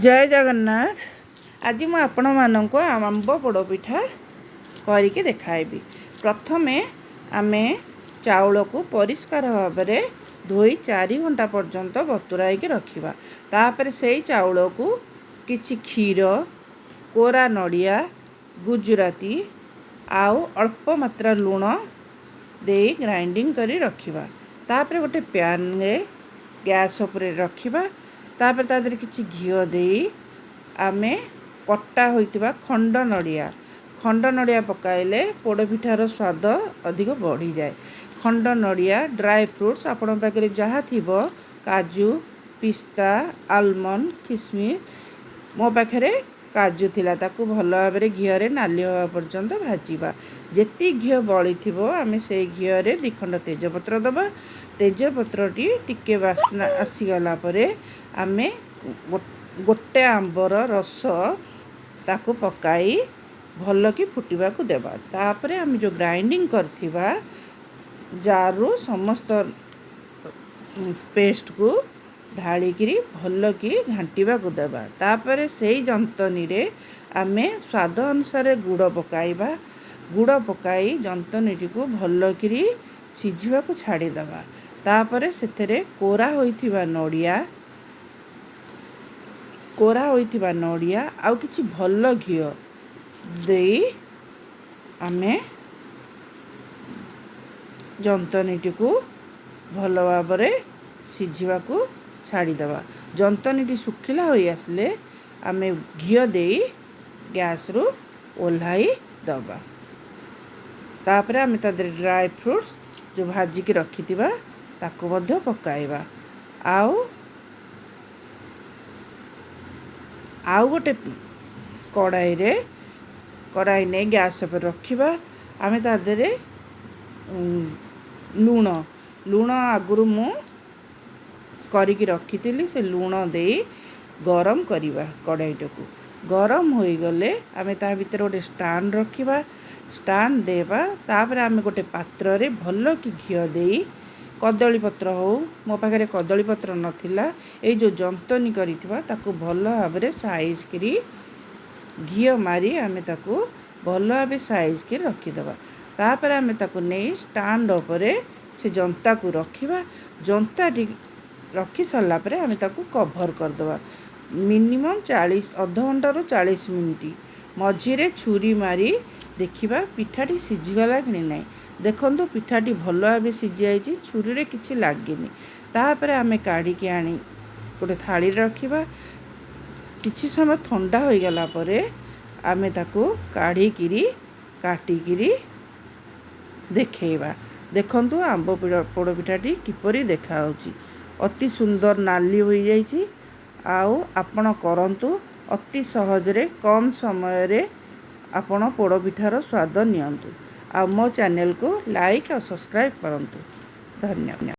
ଜୟ ଜଗନ୍ନାଥ। ଆଜି ମୁଁ ଆପଣମାନଙ୍କୁ ଆମ୍ବ ପୋଡ଼ପିଠା କରିକି ଦେଖାଇବି। ପ୍ରଥମେ ଆମେ ଚାଉଳକୁ ପରିଷ୍କାର ଭାବରେ ଧୋଇ 4 ଘଣ୍ଟା ପର୍ଯ୍ୟନ୍ତ ବତୁରାଇକି ରଖିବା। ତାପରେ ସେଇ ଚାଉଳକୁ କିଛି କ୍ଷୀର, କୋରା ନଡ଼ିଆ, ଗୁଜୁରାତି ଆଉ ଅଳ୍ପ ମାତ୍ରା ଲୁଣ ଦେଇ ଗ୍ରାଇଣ୍ଡିଙ୍ଗ କରି ରଖିବା। ତାପରେ ଗୋଟେ ପ୍ୟାନରେ ଗ୍ୟାସ୍ ଉପରେ ରଖିବା। ତାପରେ ତା ଦେହରେ କିଛି ଘିଅ ଦେଇ ଆମେ କଟା ହୋଇଥିବା ଖଣ୍ଡ ନଡ଼ିଆ, ଖଣ୍ଡ ନଡ଼ିଆ ପକାଇଲେ ପୋଡ଼ପିଠାର ସ୍ୱାଦ ଅଧିକ ବଢ଼ିଯାଏ। ଖଣ୍ଡ ନଡ଼ିଆ, ଡ୍ରାଏ ଫ୍ରୁଟ୍ସ ଆପଣଙ୍କ ପାଖରେ ଯାହା ଥିବ, କାଜୁ, ପିସ୍ତା, ଆଲମଣ୍ଡ, କିସମିସ୍। ମୋ ପାଖରେ କାଜୁ ଥିଲା। ତାକୁ ଭଲ ଭାବରେ ଘିଅରେ ନାଲି ହେବା ପର୍ଯ୍ୟନ୍ତ ଭାଜିବା। ଯେତିକି ଘିଅ ବଳିଥିବ, ଆମେ ସେଇ ଘିଅରେ 2 ଖଣ୍ଡ ତେଜପତ୍ର ଦେବା। ତେଜପତ୍ରଟି ଟିକେ ବାସ୍ନା ଆସିଗଲା ପରେ ଆମେ ଗୋଟେ ଆମ୍ବର ରସ ତାକୁ ପକାଇ ଭଲକି ଫୁଟିବାକୁ ଦେବା। ତାପରେ ଆମେ ଯେଉଁ ଗ୍ରାଇଣ୍ଡିଙ୍ଗ କରିଥିବା ଜାର୍ରୁ ସମସ୍ତ ପେଷ୍ଟକୁ ଢାଳିକିରି ଭଲକି ଘାଣ୍ଟିବାକୁ ଦେବା। ତାପରେ ସେଇ ଯନ୍ତନୀରେ ଆମେ ସ୍ୱାଦ ଅନୁସାରେ ଗୁଡ଼ ପକାଇବା। ଗୁଡ଼ ପକାଇ ଯନ୍ତନୀଟିକୁ ଭଲକିରି ସିଝିବାକୁ ଛାଡ଼ିଦେବା। ତାପରେ ସେଥିରେ କୋରା ହୋଇଥିବା ନଡ଼ିଆ, କୋରା ହୋଇଥିବା ନଡ଼ିଆ ଆଉ କିଛି ଭଲ ଘିଅ ଦେଇ ଆମେ ଯନ୍ତନୀଟିକୁ ଭଲ ଭାବରେ ସିଝିବାକୁ ଛାଡ଼ିଦେବା। ଯନ୍ତନୀଟି ଶୁଖିଲା ହୋଇ ଆସିଲେ ଆମେ ଘିଅ ଦେଇ ଗ୍ୟାସ୍ରୁ ଓହ୍ଲାଇ ଦେବା। ତାପରେ ଆମେ ତା ଦେହରେ ଡ୍ରାଏ ଫ୍ରୁଟ୍ସ ଯେଉଁ ଭାଜିକି ରଖିଥିବା, ତାକୁ ମଧ୍ୟ ପକାଇବା। ଆଉ ଗୋଟେ କଡ଼ାଇରେ, କଡ଼ାଇ ନେଇ ଗ୍ୟାସ୍ ଉପରେ ରଖିବା। ଆମେ ତା ଦେହରେ ଲୁଣ, ଲୁଣ ଆଗରୁ ମୁଁ କରିକି ରଖିଥିଲି, ସେ ଲୁଣ ଦେଇ ଗରମ କରିବା। କଡ଼ାଇଟାକୁ ଗରମ ହୋଇଗଲେ ଆମେ ତା ଭିତରେ ଗୋଟେ ଷ୍ଟାଣ୍ଡ ରଖିବା। ଷ୍ଟାଣ୍ଡ ଦେବା, ତାପରେ ଆମେ ଗୋଟେ ପାତ୍ରରେ ଭଲ କି ଘିଅ ଦେଇ, କଦଳୀ ପତ୍ର ହେଉ, ମୋ ପାଖରେ କଦଳୀ ପତ୍ର ନଥିଲା, ଏଇ ଯେଉଁ ଯନ୍ତନୀ କରିଥିବା ତାକୁ ଭଲ ଭାବରେ ସାଇଜ୍ କରି ଘିଅ ମାରି ଆମେ ତାକୁ ଭଲ ଭାବେ ସାଇଜ୍ କରି ରଖିଦେବା। ତାପରେ ଆମେ ତାକୁ ନେଇ ଷ୍ଟାଣ୍ଡ ଉପରେ ସେ ଜନ୍ତାକୁ ରଖିବା। ଜନ୍ତାଟି ରଖି ସାରିଲା ପରେ ଆମେ ତାକୁ କଭର୍ କରିଦେବା ମିନିମମ୍ 40, ଅଧଘଣ୍ଟାରୁ 40 ମିନିଟ୍। ମଝିରେ ଛୁରୀ ମାରି ଦେଖିବା ପିଠାଟି ସିଝିଗଲା କି ନାହିଁ। ଦେଖନ୍ତୁ, ପିଠାଟି ଭଲ ଭାବେ ସିଝିଯାଇଛି, ଛୁରୀରେ କିଛି ଲାଗିନି। ତାପରେ ଆମେ କାଢ଼ିକି ଆଣି ଗୋଟେ ଥାଳିରେ ରଖିବା। କିଛି ସମୟ ଥଣ୍ଡା ହୋଇଗଲା ପରେ ଆମେ ତାକୁ କାଢ଼ିକିରି କାଟିକିରି ଦେଖେଇବା। ଦେଖନ୍ତୁ, ଆମ୍ବ ପୋଡ଼ ପିଠାଟି କିପରି ଦେଖାହେଉଛି। ଅତି ସୁନ୍ଦର ନାଲି ହୋଇଯାଇଛି। ଆଉ ଆପଣ କରନ୍ତୁ, ଅତି ସହଜରେ କମ୍ ସମୟରେ ଆପଣ ପୋଡ଼ ପିଠାର ସ୍ୱାଦ ନିଅନ୍ତୁ। ଆଉ ମୋ ଚ୍ୟାନେଲକୁ ଲାଇକ୍ ଆଉ ସବସ୍କ୍ରାଇବ୍ କରନ୍ତୁ। ଧନ୍ୟବାଦ।